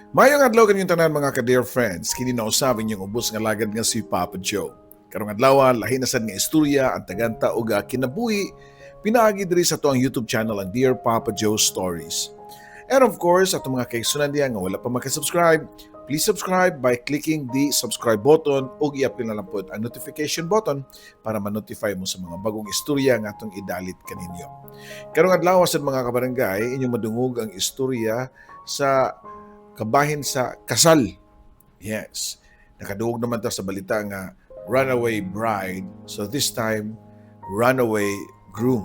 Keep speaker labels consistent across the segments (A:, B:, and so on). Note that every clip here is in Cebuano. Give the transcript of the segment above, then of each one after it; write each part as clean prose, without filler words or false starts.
A: Maayong adlaw kaninyong tanan, mga ka-dear friends, kini na usab inyong ubos nga lagad nga si Papa Joe. Karong adlaw, lahi na sad nga istorya ang taganta og kinabuhi pinaagi diri sa atoang YouTube channel, ang Dear Papa Joe Stories. And of course, atong mga kaigsunan diya nga wala pa makasubscribe, please subscribe by clicking the subscribe button ug i-apil na lang pod ang notification button para ma-notify mo sa mga bagong istorya nga atong idalit kaninyo. Karong adlaw sa mga kabarangay, inyong madungog ang istorya sa kabahin sa kasal. Yes. Nakadungog naman ta sa balita nga runaway bride. So this time, runaway groom.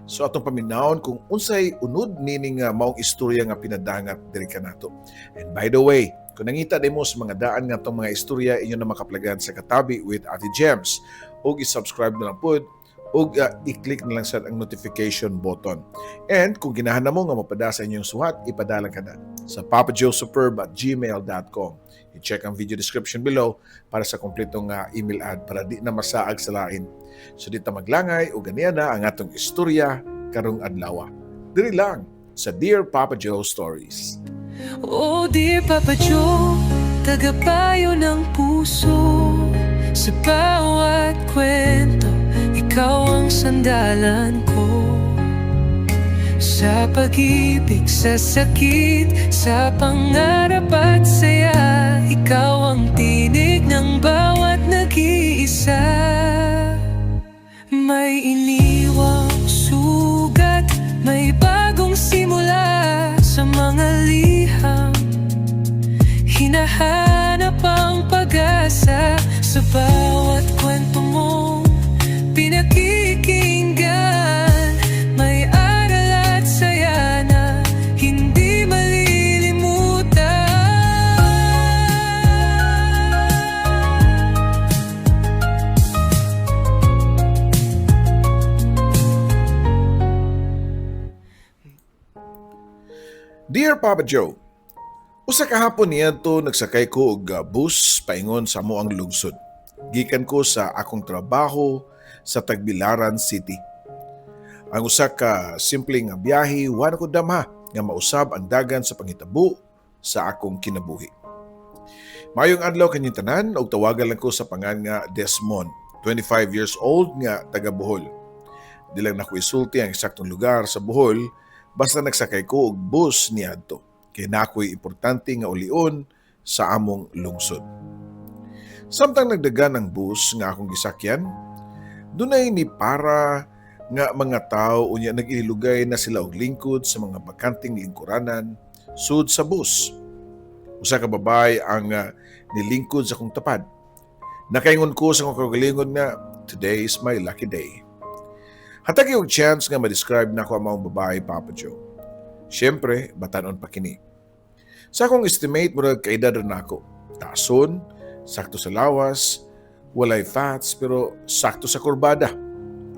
A: So atong paminawon kung unsay unod nining maong istorya nga pinadangat diri kanato. And by the way, kung nangita mo sa mga daan nga atong mga istorya, inyo na makaplagan sa Katabi with Ate Gems ug i-subscribe na lang pod ug i-click na lang sa ang notification button. And kung ginahan na mo nga mapada sa inyong suhat, ipadala ka na sa papajoesuperb@gmail.com. I-check ang video description below para sa kompletong email ad para di na masaag sa lain. So di ta maglangay ug ganiya na ang atong istorya karong adlaw. Diri lang sa Dear Papa Joe Stories.
B: Oh dear Papa Joe, tagapayo ng puso. Sa bawat kwento, ikaw ang sandalan ko. Sa pag-ibig, sa sakit, sa pangarap at saya, ikaw ang tinig ng bawat nag-iisa. May iniwang sugat, may bagong simula. Sa mga liham, hinahanap ang pag-asa. Sa bawat kwento mo pinakikinggan, may aral at saya na hindi malilimutan.
A: Dear Papa Joe, usa ka hapon niadto, nagsakay ko og bus paingon sa amoang lungsod. Gikan ko sa akong trabaho sa Tagbilaran City. Ang usa ka simple nga biyahe, wa ko damha nga mausab ang dagan sa panghitabo sa akong kinabuhi. Maayong adlaw kanyong tanan ug tawagan lang ko sa pangan nga Desmond, 25 years old nga taga Bohol. Di lang nako isulti ang eksaktong lugar sa Bohol, basta nagsakay ko og bus niadto kay naa ko'y importante nga ulion sa among lungsod. Samtang nagdagan ang bus nga akong gisakyan, dunay ni para nga mga tao, unya nag-ilugay na sila og lingkod sa mga bakanteng lingkuranan sud sa bus. Usa ka babae ang nilingkod sa akong tapad. Nakaingon ko sa akong kaugalingon nga, "Today is my lucky day." Hatagi og chance nga ma-describe nako ang maong babae, Papa Joe. Siyempre, batanon pa kini. Sa akong estimate, murag kaedad ra nako. Taason, sakto sa lawas, walay fats pero sakto sa kurbada.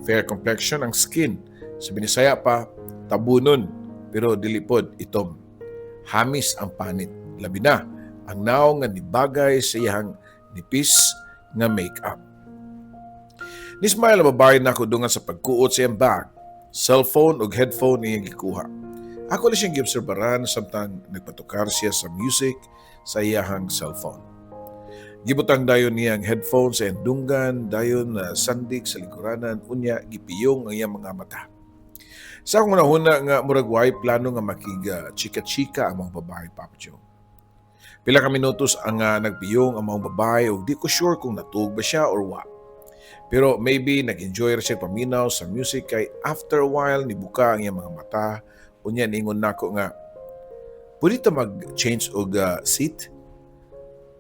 A: Fair complexion ang skin. Sa Binisaya pa, tabunon pero dili pod itom. Hamis ang panit. Labi na ang nawong nga nibagay sa iyang nipis nga makeup. Nismile ang babae nako dungan sa pagkuot sa iyang bag. Cellphone ug headphone iyang gikuha. Ako lang siyang giobserbaran samtang nagpatukar siya sa music sa iyahang cellphone. Gibutang dayon niya ang headphone sa iyang dunggan, dayon na sandig sa lingkuranan, unya gipiyong ang iyang mga mata. Sa akong hunahuna nga murag way plano nga makig chika-chika ang mga babae, Papa Joe. Pila ka minutos ang nagpiyong ang mga babae ug di ko sure kung natuog ba siya or wa. Pero maybe nag-enjoy ra siya paminaw sa music kay after a while nibuka ang iyang mga mata, unya ningon nako nga, "Pwede ta mag-change og seat?"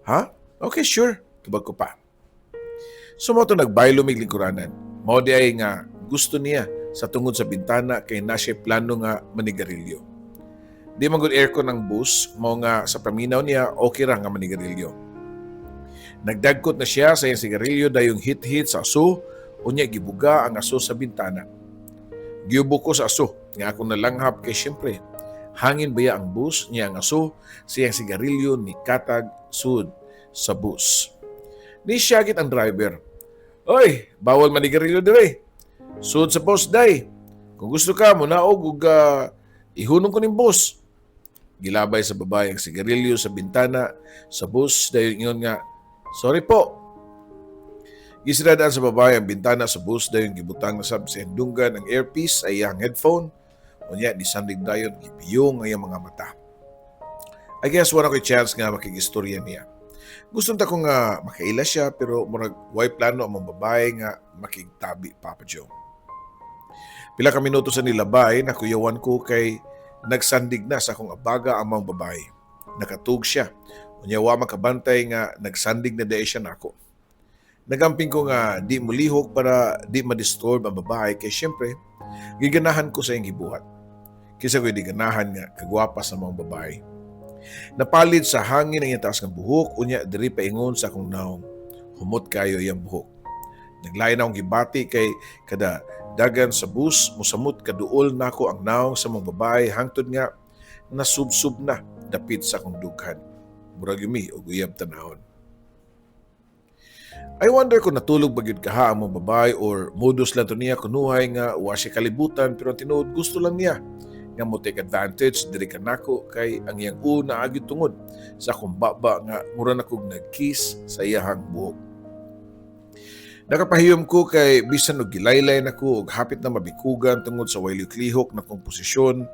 A: "Ha? Okay, sure." Tubag ko pa. So mao to, nagbaylo mig lingkuranan. Mao di ay nga gusto niya sa tungod sa bintana kay na siya plano nga manigarilyo. Di man gud aircon ang bus, mao nga sa paminaw niya okay ra nga manigarilyo. Nagdagkot na siya sa iyang sigarilyo, dayong hit-hit sa aso, unya gibuga ang aso sa bintana. Giubo ko sa aso nga akong nalanghap kay syempre hangin baya ang bus niya, ang aso sa iyang sigarilyo ni katag sud sa bus. Ni siyagit ang driver. "Oy, bawal manigarilyo dire. Sud sa bus day. Kung gusto ka, munaog ug ihunong ko ning bus." Gilabay sa babae ang sigarilyo sa bintana sa bus, dayon ingon nga, "Sorry po." Gisiradaan sa babae ang bintana sa bus, dayon gibutang na sab sa dunggan ang earpiece sa iyang headphone. Unya nisandig dayon, gipiyong ang iyang mga mata. I guess wala ko'y chance nga makigistorya niya. Gusto ta ko nga makaila siya, pero murag way plano ang mga babae nga makigtabi, Papa Joe. Pila ka minuto sa nilabay, nakuyawan ko kay nagsandig na sa akong abaga ang mga babae. Nakatug siya. Unya wa makabantay nga nagsandig na diay siya nako. Nagamping ko nga di mulihok para di ma-disturb ang babae kay syempre giganahan ko sa iyang gibuhat. Kisa ko di ganahan nga kagwapa sa mga babae. Napalid sa hangin ang iyang taas nga buhok, unya diri paingon sa akong naong. Humot kayo iyang buhok. Naglain akong gibati kay kada dagan sa bus, musamot kaduol nako ang naong sa mga babae hangtod nga nasubsub na dapit sa akong dughan. Murag yumi og uyab tanahon. I wonder kung natulog ba gyud kaha ang mga babae or modus lang to niya kunuhay nga wa siya kalibutan, pero ang tinuod gusto lang niya nga mo take advantage diri kanako kay ang iyang una agad tungod sa akong baba nga mura na kog nag-kiss sa iyahang buhok. Nakapahiyom ko kay bisan og gilaylay nako og hapit na mabikugan tungod sa way lihok na komposisyon,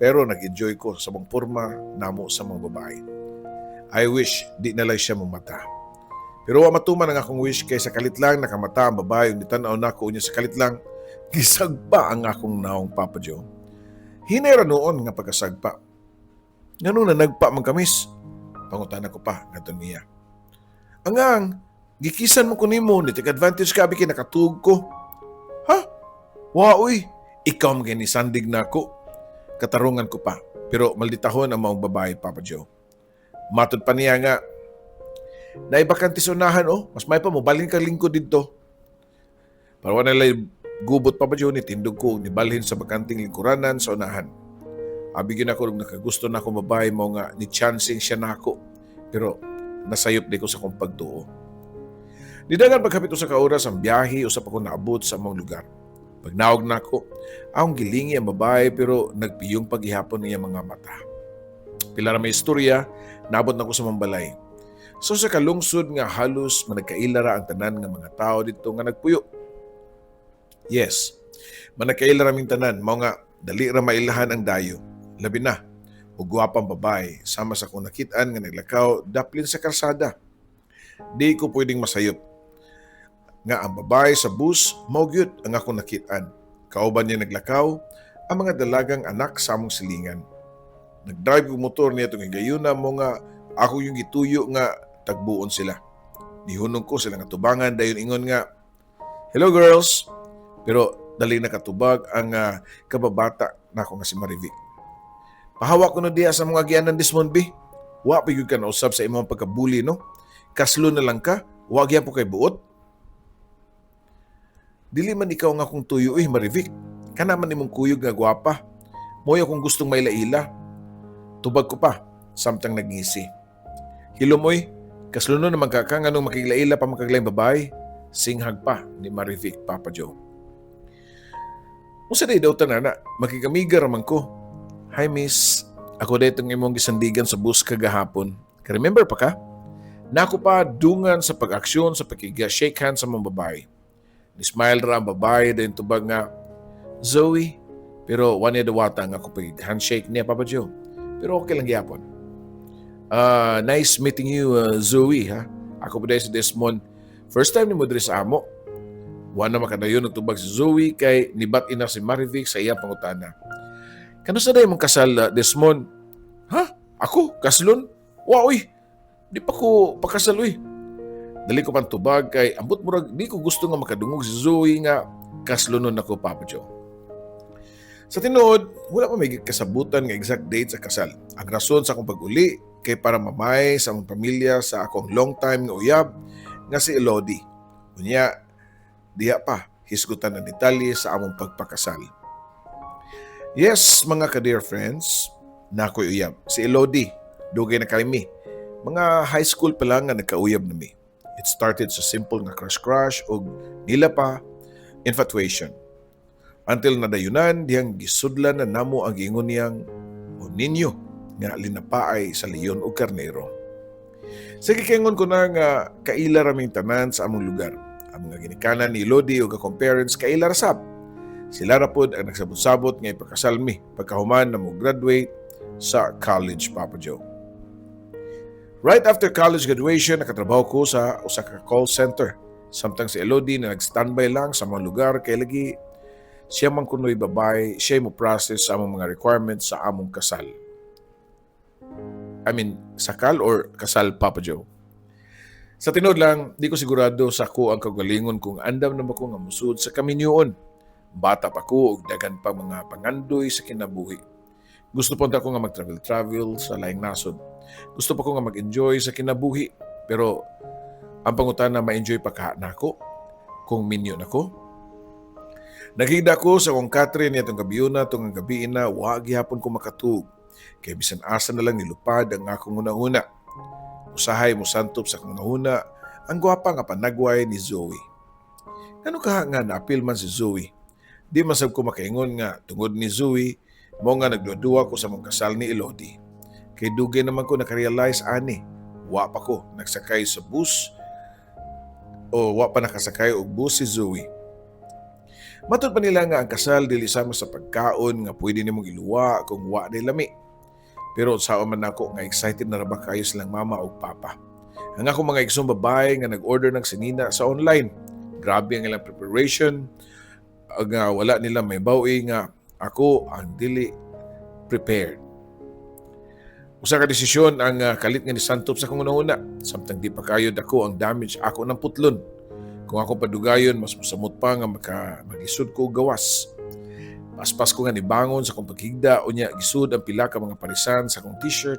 A: pero nag-enjoy ko sa mga porma namo sa mga babae. I wish di na lang siya mamata. Pero wa matuman ang akong wish kay sa kalit lang nakamata ang babae ug nitan-aw nako, unya sa kalit lang gisagpa ang akong naong, Papa Joe. Hinay ra nuon nga pagkasagpa. "Ngano na nagpa man ka, miss?" pangutana ko pa ngadto niya. "Angang, gikisan mo ko nimo, ni take advantage ka abi kay nakatug ko." "Ha? Wa uy, ikaw man gyud nisandig nako." Katarungan ko pa, pero malditahon ang maong babae, Papa Joe. Matod pa niya nga, "Naay bakante sa unahan oh, mas may pa mo balhin ka lingkod didto." Para wala nila gubot, Papa Joe, ni tindog ko nibalhin sa bakanting lingkuranan sa unahan. Abi gyud ako og nakagusto na ako babae mo nga ni chancing siya nako. Pero nasayop di ko sa akong pagtuo. Nidagan pagkapit sa ka oras ang biyahe, usap ako naabot sa among lugar. Pagnaog nako, akong gilingi ang babae pero nagpiyong paghihapon niya mga mata. Pila ra may istorya, naabot na ko sa mambalay. So sa kalungsod nga halos managkaila ra ang tanan nga mga tao dito nga nagpuyo. Yes, managkaila ra ming tanan, mao nga dali ra mailahan ang dayo. Labi na og gwapang babae sama sa akong nakit-an nga naglakaw daplin sa karsada. Di ko pwedeng masayop nga ang babae sa bus mao gyud ang akong nakit-an. Kauban niya naglakaw ang mga dalagang anak sa among silingan. Nagdrive og motor niya itong higayuna mo nga ako yung gituyo nga tagbuon sila. Nihunong ko sila nga tubangan, dayon ingon nga, "Hello, girls." Pero dali nakatubag ang kababata nako nga si Marivic. "Pahawa ko no diya sa mga gianan, Desmond B. Wa pa gyud ka nausab sa imong pagkabuli no. Kaslo na lang ka, wa gyapon kay buot." "Dili man ikaw nga akong tuyo eh, Marivic. Kana man imong kuyog nga gwapa. Mo'y akong gustong maila-ila." Tubag ko pa, samtang nagngisi. "Hilom oy, kasluno naman ka ka nganong makiglaila pa makaglaing babae." Singhag pa ni Marivic, Papa Joe. "Unsa day daw tanana, makigamiga raman ko. Hi miss, ako daytong imong gisandigan sa bus kagahapon. Ka-remember pa ka?" Nako pa dungan sa pag-aksyon sa pakiga-shake hands sa mga babae. Ni-smile ra ang babae, dayon tubag nga, "Zoe." Pero wa niya dawata nga ako pag handshake niya, Papa Joe. Pero okay lang gyapon. "Nice meeting you, Zoe, ha? Ako pa si Desmond. First time nimo diri sa amo?" Wa na makadayon og tubag si Zoe kay nibat ina si Marivic sa iyang pangutana. "Kanus-a day imong kasal, Desmond?" "Ha? Ako? Kaslon? Wa uy. Di pa ko pakasal uy." Dali ko pang tubag kay ambot murag di ko gusto nga makadungog si Zoe nga kaslonon ako, Papa Joe. Sa tinuod, wala pa may kasabutan nga exact date sa kasal. Ang rason sa akong pag-uli kay para mamay sa among pamilya sa akong long time nga uyab nga si Elodie. Unya, diha pa hisgutan ang detalye sa among pagpakasal. Yes, mga ka-dear friends, nakoy uyab. Si Elodie, dugay na kami. Mga high school pa lang nga nagkauyab na mi. It started sa simple nga crush-crush o nila pa infatuation. Until nadayunan, dihang gisudlan na namo ang giingon niyang o ninyo nga linapaay sa leon o karnero. Sige, kaingon ko na nga kaila raming tanan sa among lugar. Ang mga ginikanan ni Lodi ug akong parents kaila ra sab. Sila ra pod ang nagsabot-sabot nga ipakasal mi pagkahuman na mo graduate sa college, Papa Joe. Right after college graduation, nakatrabaho ko sa usa ka call center. Samtang si Elodie na nag-standby lang sa mga lugar kay lagi siya man kuno'y babae, siya mo process sa among mga requirements sa among kasal. I mean, sakal or kasal, Papa Joe. Sa tinuod lang, di ko sigurado sa ako ang kagalingon kung andam na ba ko nga musud sa kaminyoon. Bata pa ko ug daghan pa mga pangandoy sa kinabuhi. Gusto pa ako nga mag-travel-travel sa laing nasod. Gusto pa ko nga mag-enjoy sa kinabuhi. Pero ang pangutana, ma-enjoy pa kaha nako kung minyo nako? Naghigda ko sa akong katre niadtong gabhiona tungod ang gabii na wa gihapon ko makatug. Kay bisan asa na lang nilupad ang akong hunahuna. Usahay mosantop sa akong hunahuna ang gwapa nga panagway ni Zoe. Ngano kaha nga naapil man si Zoe? Di man sab ko makaingon nga tungod ni Zoe mao nga nagduwa ko sa mong kasal ni Elodie. Kay dugay naman ko nakarealize ani. Wa pa ko nagsakay sa bus o wa pa nakasakay og bus si Zoe. Matud pa nila nga ang kasal dili sama sa pagkaon nga pwede nimong iluwa kung wa di lami. Pero unsaon man nako nga excited na ra ba kayo silang mama ug papa. Ang akong mga igsoong babae nga nag-order ng sinina sa online. Grabe ang ilang preparation nga wala nila may bawi nga ako ang dili prepared. Usa ka desisyon ang kalit nga nisantop sa akong hunahuna. Samtang di pa kayo dako ang damage ako ng putlon. Kung ako padugayon, mas mosamot pa nga maglisod ko og gawas. Paspas ko nga nibangon sa akong paghigda, unya gisud ang pila ka mga parisan sa akong t-shirt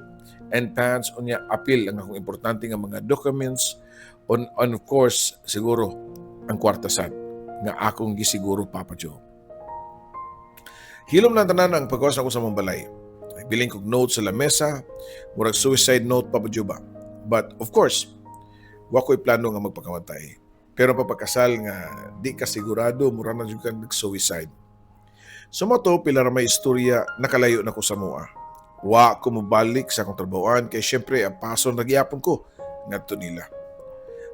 A: and pants, unya apil ang akong importante nga mga documents on of course siguro ang kwarta sad nga akong gisiguro, Papa Joe. Hilom na tanan ang paggawas ako sa mong balay. Nagbilin kog note sa lamesa, murag suicide note, Papa Joe ba. But of course, wa ko'y plano nga magpakamatay. Pero papakasal nga di ka sigurado, mura na jud ka nag-suicide. So mao to, pila ra may istorya, nakalayo na ko sa mua. Wa ko mobalik sa akong trabahoan kay syempre ang pason ra gihapon ko ngadto nila.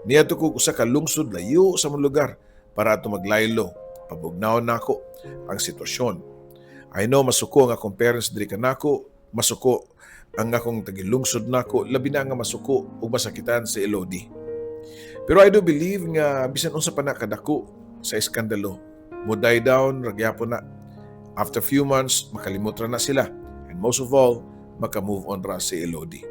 A: Niadto ko usa ka lungsod layo sa mong lugar para ato maglaylo. Pabugnaon nako ang sitwasyon. I know masuko ang akong parents diri kanako, masuko ang akong tagilungsod nako, labi na nga masuko ug masakitan si Elodie. Pero I do believe nga bisan unsa pa na kadako sa iskandalo, mo die down ra gyapon na. After few months, makalimot ra na sila. And most of all, maka-move on ra si Elodie.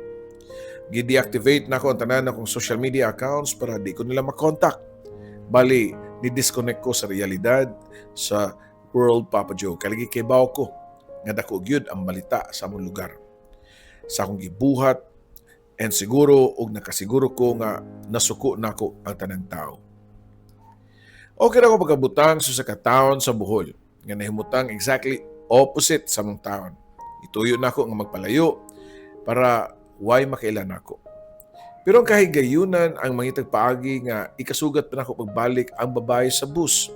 A: Gi-deactivate na ko ang tanan akong social media accounts para di ko nila makontak. Bali, ni-disconnect ko sa realidad sa world, Papa Joe. Kalagi kay ko nga dako gyud ang balita sa among lugar. Sa akong gibuhat and siguro og nakasiguro ko nga nasuko nako ang tanang tao. Okay ra ko pagkabutang sa usa ka town sa Bohol nga nahimutang exactly opposite sa among town. Ituyo nako nga magpalayo para way makaila nako. Pero ang kahigayunan ang mangitag paagi nga ikasugat pa nako pagbalik ang babae sa bus.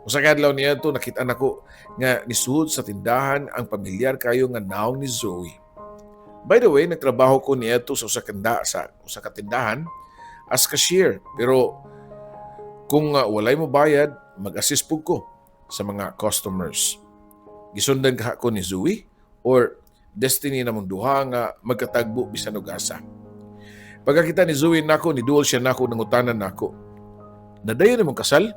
A: Usa ka adlaw niadto, nakita nako nga nisuod sa tindahan ang pamilyar kayo nga naong ni Zoe. By the way, nagtrabaho ko niadto sa usa ka tindahan as cashier. Pero kung walay mo bayad, mag-assist pud ko sa mga customers. Gisundan kaha ko ni Zoe or destiny namong duha nga magkatagbo bisan og asa. Pagkakita ni Zoe nako, ni duol siya nako, nangutanan nako. "Nadayon nimong kasal?"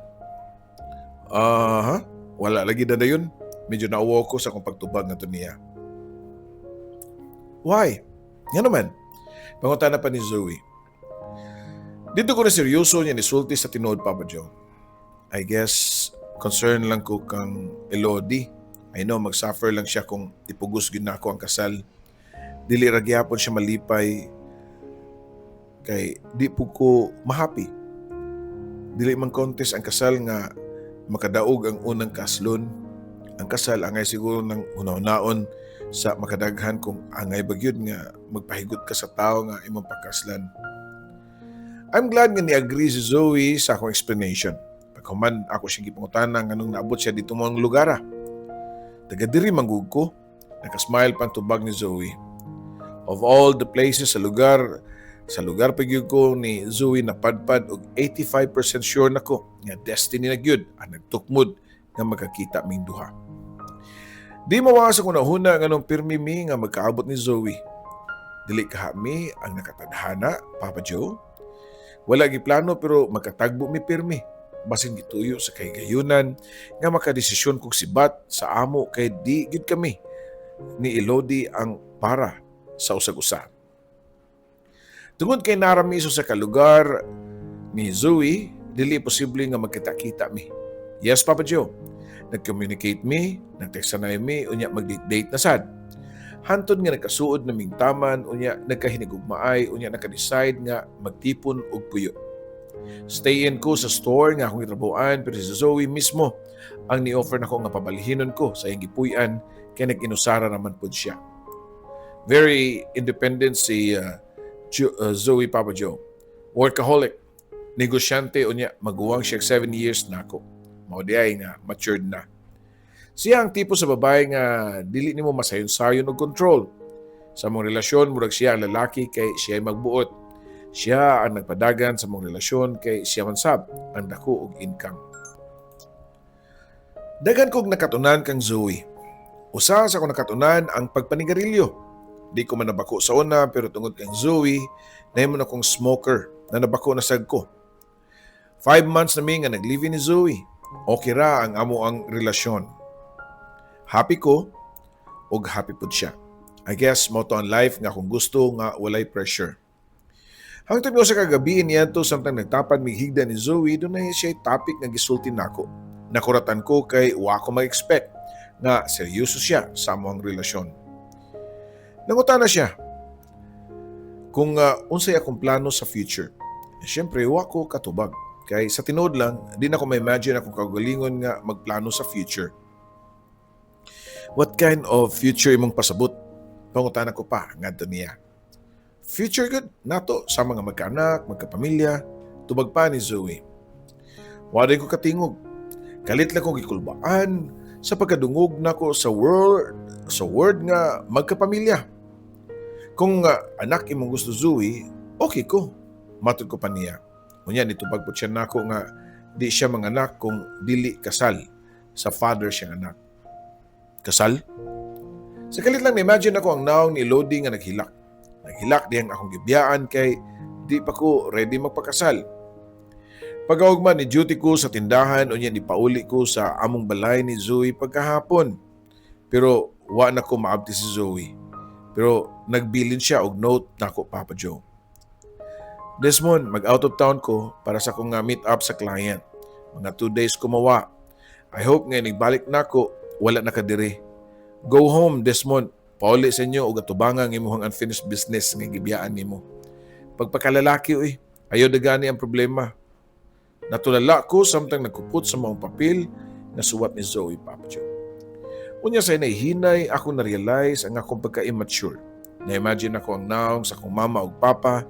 A: "Ah, ha? Wala lagi nadayon." Medyo nauwaw ko sa akong pagtubag ngadto niya. "Why? Nga naman?" Pangutana pa ni Zoe. Didto ko na seryoso niya nisulti sa tinuod, Papa Joe. "I guess concern lang ko kang Elodie. I know mag-suffer lang siya kung ipugos gyud nako ang kasal. Dili ra gyapon siya malipay kay di po ko mahappy. Dili man contest ang kasal nga makadaog ang unang kaslon. Ang kasal angay siguro ng hunahunaon sa makadaghan kung angay ba gyud nga magpahigot ka sa tao nga imong pakaslan." I'm glad nga ni-agree si Zoe sa akong explanation. Paghuman, ako siyang gipangutana nganong naabot siya didto mong lugar ah. "Taga diri man gud ko." Nakasmile pang tubag ni Zoe. Of all the places sa lugar pa gyud ko ni Zoe napadpad og 85% sure nako nga destiny na gyud ang nagtukmod nga magkakita ming duha. Di mawa sa hunahuna nganong pirmi mi nga magkaabot ni Zoe. Dili kaha mi ang nakatadhana, Papa Joe. Wala giplano pero magkatagbo mi pirmi. Basin gituyo sa kahigayunan nga makadesisyon kog sibat sa amo kay di gyud kami ni Elodie ang para sa usag-usa. Tungod kay naa ra mi sa kalugar ni Zoe, dili posible nga magkita-kita mi. Yes, Papa Joe. Nag-communicate mi, nag-text na mi, unya mag-date na sad. Hantod nga nagkasuod na ming taman, unya nagkahinigugmaay, unya naka-decide nga magtipon og puyo. Stay in ko sa store nga akong gitrabahoan, pero si Zoe mismo ang ni-offer nako nga pabalhinon ko sa iyang gipuy-an kay nag-inusara naman pud siya. Very independent si Zoe, Papa Joe. Workaholic, negosyante, unya maguwang siya 7 years nako. Mao diay nga matured na. Siya ang tipo sa babae nga dili nimo masayon-sayon og control. Sa among relasyon, murag siya ang lalaki kay siya ay magbuot. Siya ang nagpadagan sa among relasyon kay siya man sab ang dako og income. Daghan kog nakatunan kang Zoe. Usa sa akong nakatunan, ang pagpanigarilyo. Di ko man nabako sa una, pero tungod kang Zoe, nahimo na kong smoker na nabako na sad ko. 5 months na mi nga nag-live ni Zoe. Okay ra ang amo ang relasyon. Happy ko ug happy pud siya. I guess mao to ang life nga akong gusto nga walay pressure. Hangtod nga usa ka gabi niadto, samtang nagtapad mig higda ni Zoe, dunay siya topic nga gisulti nako. Nakuratan ko kay wa ko mag-expect nga seryoso siya sa among relasyon. Nangutana siya kung unsay akong plano sa future. Siyempre, wa ko katubag. Kay sa tinuod lang, di na ko ma-imagine akong kaugalingon nga magplano sa future. "What kind of future imong pasabot?" pangutana ko pa ngadto niya. "Future gud nato sa mga magkaanak, magkapamilya," tubag pa ni Zoe. Wa ko katingog. Kalit lang ko gikulbaan sa pagkadungog nako sa word nga magkapamilya. "Kung anak imong gusto, Zoe, okay ko," matod ko pa niya. Unya nitubag po siya nako nga di siya manganak kung dili kasal sa father siyang anak. Kasal? Sa kalit lang na-imagine ako ang naong ni Lodi nga naghilak. Naghilak diyang akong gibiyaan kay di pa ko ready magpakasal. Pagkaugma ni duty ko sa tindahan, unya ni pauli ko sa among balay ni Zoe pagkahapon. Pero wa na ko maabti si Zoe. Pero nagbilin siya og note nako, Papa Joe. "Desmond, mag out of town ko para sa akong nga meet up sa client. Mga 2 days ko mawa. I hope nga balik nako, wala na ka diri. Go home, Desmond. Pauli sa inyo og atubangan ang imong unfinished business nga gibiyaan nimo. Pagpakalalaki uy, ayaw dagani ang problema." Natulala ko samtang nagkupot sa maong papel na suwat ni Zoe, Papa Joe. Unya sa hinay ako na-realize ang akong pagka-immature. Na-imagine ako ang naong sa akong mama ug papa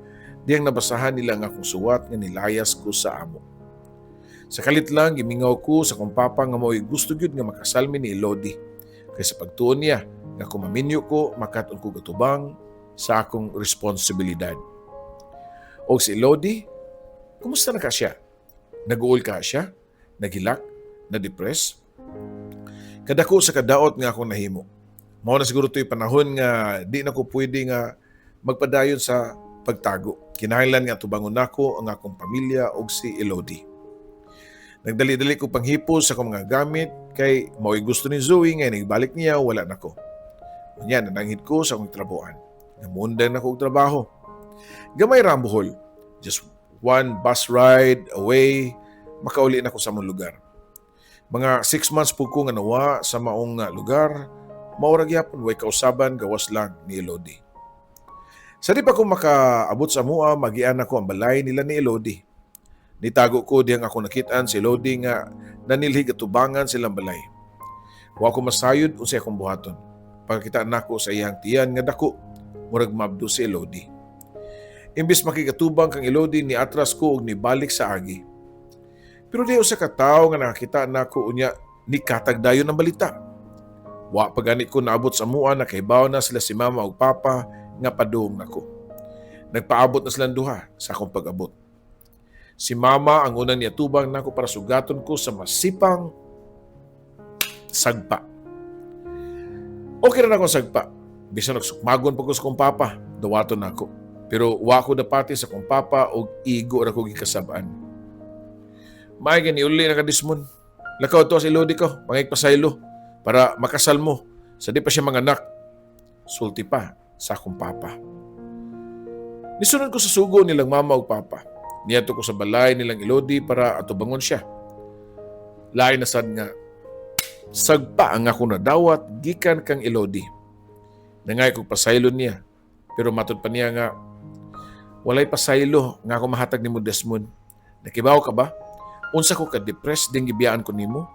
A: diyang nabasahan nila ang akong suwat nga nilayas ko sa amo. Sa kalit lang gimingaw ko sa akong papa nga mao'y gusto gyud nga makasal mi ni Elodie. Kay sa pagtuon niya nga kung maminyo ko, makat-on ko gatubang sa akong responsibilidad. Og si Elodie, kumusta na ka siya? Nag-uol ka siya? Naghilak? Na-depress? Kadako sa kadaot nga akong nahimo. Mao na siguro to'y panahon nga di na ko pwede nga magpadayon sa pagtago. Kinahanglan nga tubangon nako ang akong pamilya ug si Elodie. Nagdali-dali ko panghipos sa akong mga gamit kay mao'y gusto ni Zoe nga nagbalik niya wala nako. Unya nananghid ko sa akong trabuhan. Namundang na ko og trabaho. Gamay ra ang Bohol. Just one bus ride away, makauli na ko sa among lugar. Mga 6 months po ko nga nawa sa maong lugar, mao ra gyapon, way kausaban gawas lang ni Elodie. Sa di pa ko makaabot sa mua, magian ako ang balay nila ni Elodie. Nitago ko diyang ako nakitaan si Elodie nga nanilhig atubangan silang balay. Wa ko masayod unsay akong buhaton. Pagkita nako sa iyang tiyan nga dako, murag mabdo si Elodie. Imbis makigatubang kang Elodie, ni atras ko og nibalik sa agi. Pero di usa ka tawo nga nakakita nako, unya ni katagdayon ang balita. Wa pa gani ko naabot sa mua, nakahibaw na sila si mama ug papa nga padung nako. Nagpaabot na silang duha sa akong pag-abot. Si mama ang unang niatubang nako para sugaton ko sa masipang sagpa. Okay ra na akong sagpa. Bisan nagsukmagon pa ko sa akong papa, dawaton nako. Pero wa ko dapati sa akong papa og igo ra ko gikasab-an. Maay gani uli na ka, Desmond. Lakaw to sa ilodi ko, pangigpasaylo para makasal mo sa di pa siya manganak. Sulti pa sa akong papa. Nisunod ko sa sugo nilang mama ug papa. Niadto ko sa balay nilang ilodi para atubangon siya. Lain na sad nga sagpa ang ako nadawat gikan kang ilodi. Nangay kog pasaylo niya. Pero matud pa niya nga walay pasaylo nga ako mahatag nimo, Desmond. Nakibaw ka ba? Unsa ko ka-depressed ding gibiyaan ko nimo?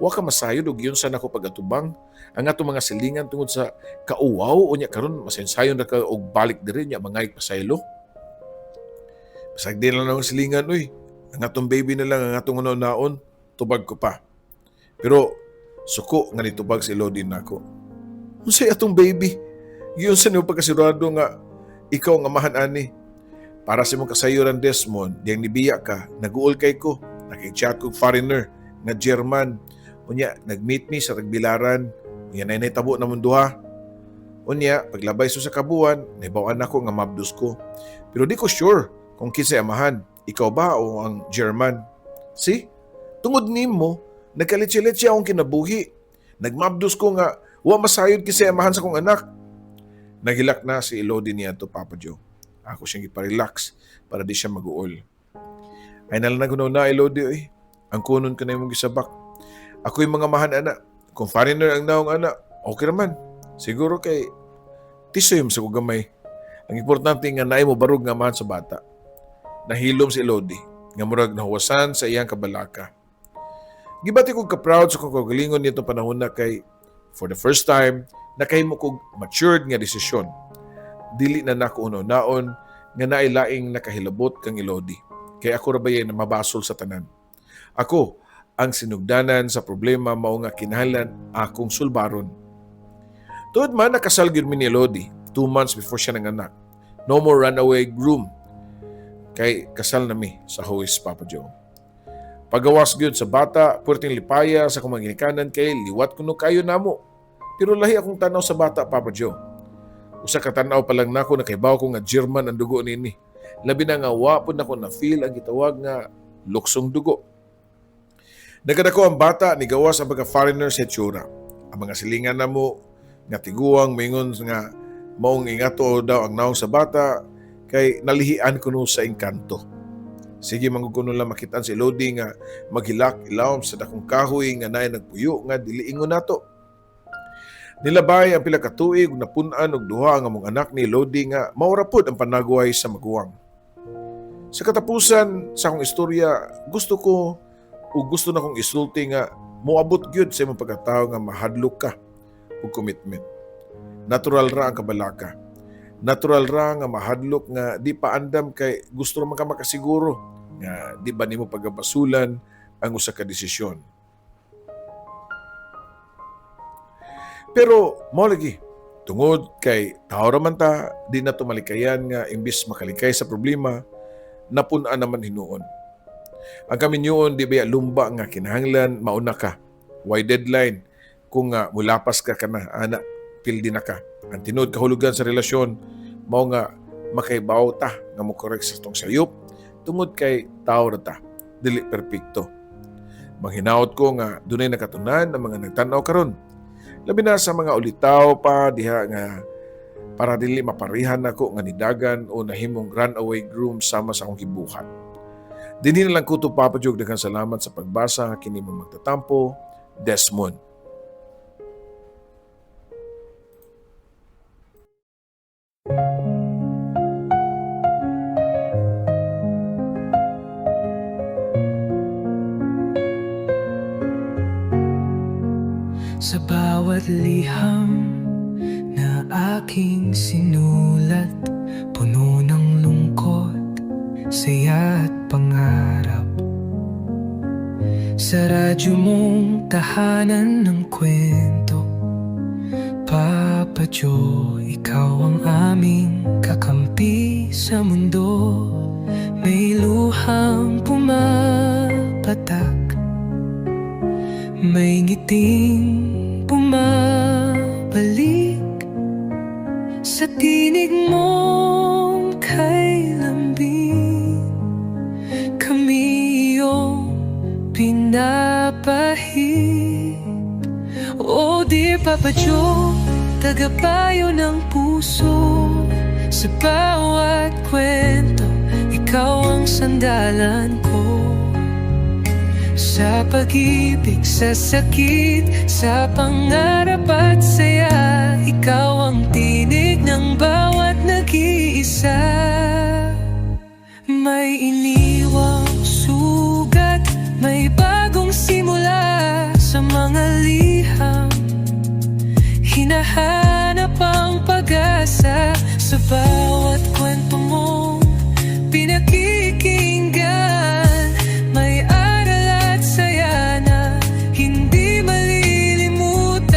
A: Wa ka masayod og giunsa nako pag-atubang ang atong mga silingan tungod sa kauwaw, unya karon masayon ra ka og balik diri nya mangayog pasaylo. Bisag di lang ang silingan uy. Ang atong baby na lang ang atong naon, tubag ko pa. Pero suko nga nitubag si Lodi nako. Unsay atong baby? Giunsa nimo pagkasigurado nga ikaw ang amahan ani? Para sa imong kasayuran, Desmond, diyang nibiya ka, naguol kay ko, nakig-chat kog foreigner nga German. Unya, nag-meet me sa Tagbilaran. Unya, nay tabo na duha. Unya, paglabay so sa kabuan, nahibaw-an ako nga mabdos ko. Pero di ko sure kung kinsay amahan, ikaw ba o ang German. See? Tungod nimo, nagkalitsi-litsi akong kinabuhi. Nagmabdos ko nga wa masayod kinsay amahan sa akong anak. Naghilak na si Elodie niya to, Papa Joe. Ako siyang iparelax para di siya mag-uol. Ay nalang na na Elodie oy. Ang kunon ko na imong gisabak. Ako'y mga mahan ana. Kung foreigner ang naong ana, okay raman. Siguro kay tisoy sa ko gamay. Ang importante nga naay mo barog nga amahan sa bata. Nahilom si Elodie nga murag nahuwasan sa iyang kabalaka. Gibati kog ka-proud sa kong kaugalingon nitong panahon na kay for the first time nakahimo kog matured nga desisyon. Dili na nako naon nga naay laing nakahilabot kang Elodie. Kay ako ra bayay na mabasol sa tanan. Ako ang sinugdanan sa problema, mao nga kinahanglan akong sulbaron. Tuod man nakasal gyud mi ni Elodie 2 months before siya nanganak. No more runaway groom. Kay kasal na mi sa huwes, Papa Joe. Pagawas gyud sa bata, puwerteng lipaya sa akong mga ginikanan kay liwat kuno kayo namo. Pero lahi akong tanaw sa bata, Papa Joe. Usa ka tan-aw pa lang nako, nakaibaw ko nga German ang dugo nini. Labi na nga wa pud nako na feel ang gitawag nga luksong dugo. Nagkadako ang bata, nigawas ang pagka-foreigner sa itsura. Ang mga silingan namo nga tiguang mingon nga maong ingato daw ang naong sa bata kay nalihian kuno sa engkanto. Sige man kuno lang makitaan si Lodi nga maghilak ilawom sa dakong kahoy nga naay nagpuyo nga dili ingon nato. Nilabay ang pila ka tuig ug napun-an og duha ang among anak ni Lodi nga mao ra pod ang panagway sa maguwang. Sa katapusan sa akong istorya, gusto ko o gusto na kong isulti nga moabot gyud sa imong pagkatao nga mahadlok ka og commitment. Natural ra ang kabalaka. Natural ra nga mahadlok nga di pa andam kay gusto ra man ka makasiguro nga di ba nimo pagabasulan ang usa ka desisyon. Pero mao lagi, tungod kay tao ra man ta, di na tumalikayan nga imbis makalikay sa problema, napun-an naman hinuon. Ang kaminyoon di ba lumba nga kinahanglan mauna ka. Way deadline kung nga mulapas ka kana ana pildi na ka. Ang tinuod kahulugan sa relasyon mao nga makaibaw ta nga mo correct sa tong sayop tungod kay tao ra ta, dili perpekto. Manghinaot ko nga dunay nakatunan ang mga nagtan-aw karon. Labi na sa mga ulitaw pa diha nga para dili maparihan nako nga nidagan o nahimong runaway groom sama sa akong gibuhat. Dinhi na lang kutob, Papa Joe. Daghang salamat sa pagbasa. Kini mo magtatampo, Desmond.
B: Sa bawat liham na aking sinulat, puno ng lungkot, saya at pangarap. Sa radyo mong tahanan ng kwento, Papa. Papa Joe, ikaw ang aming kakampi sa mundo. May luhang pumapatak, may ngiting bumabalik. Sa tinig mong kay lambing, kami iyong pinapahid. Oh dear Papa Joe, tagapayo ng puso. Sa bawat kwento, ikaw ang sandalan ko. Sa pag-ibig, sa sakit, sa pangarap at saya, ikaw ang tinig ng bawat nag-iisa. May iniwang sugat, may bagong simula. Sa mga liham, hinahanap ang pag-asa. Sa bawat kwento mong pinakikinggan, may aral at saya na hindi malilimutan.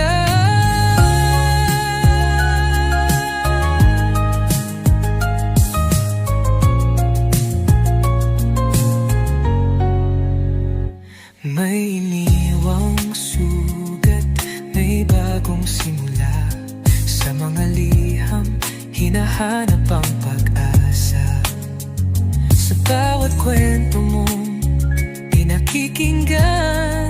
B: May iniwang sugat, may bagong simula. Sa mga liham, hinahanap ang pag-asa. Sa bawat kwento mong pinakikinggan,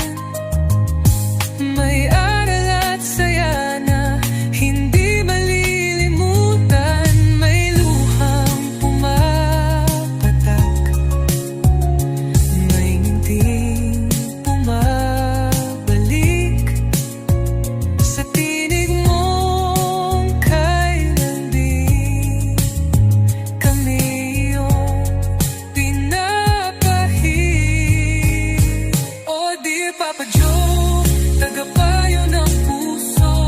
B: may aral at saya na hindi malilimutan. May luhang pumapatak, may ngiting bumabalik. Sa tinig mong kay lambing, kami iyong pinapahid. Oh dear Papa Joe, tagapayo ng puso.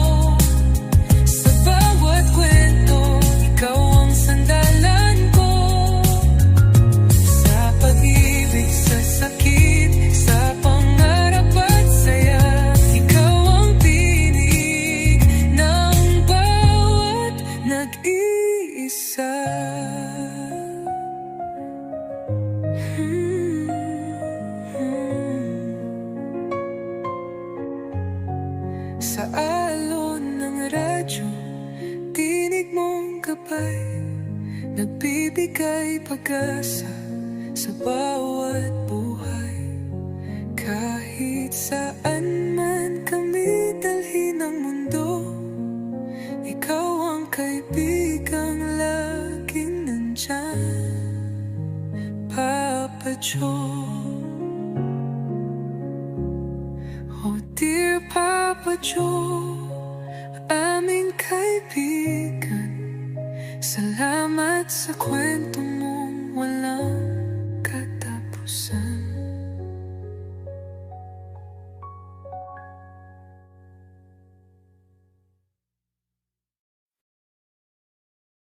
B: Sa bawat kwento, ikaw ang sandalan ko. Sa pag-ibig, sa sakit, sa pangarap at saya, ikaw ang tinig ng bawat nag-iisa. Sa alon ng radyo, tinig mong gabay, nagbibigay pag-asa sa bawat buhay. Kahit saan man kami dalhin ng mundo, ikaw ang kaibigang laging nandyan, Papa Joe. Oh dear Papa Joe, aming kaibigan, salamat sa kwento mong walang katapusan.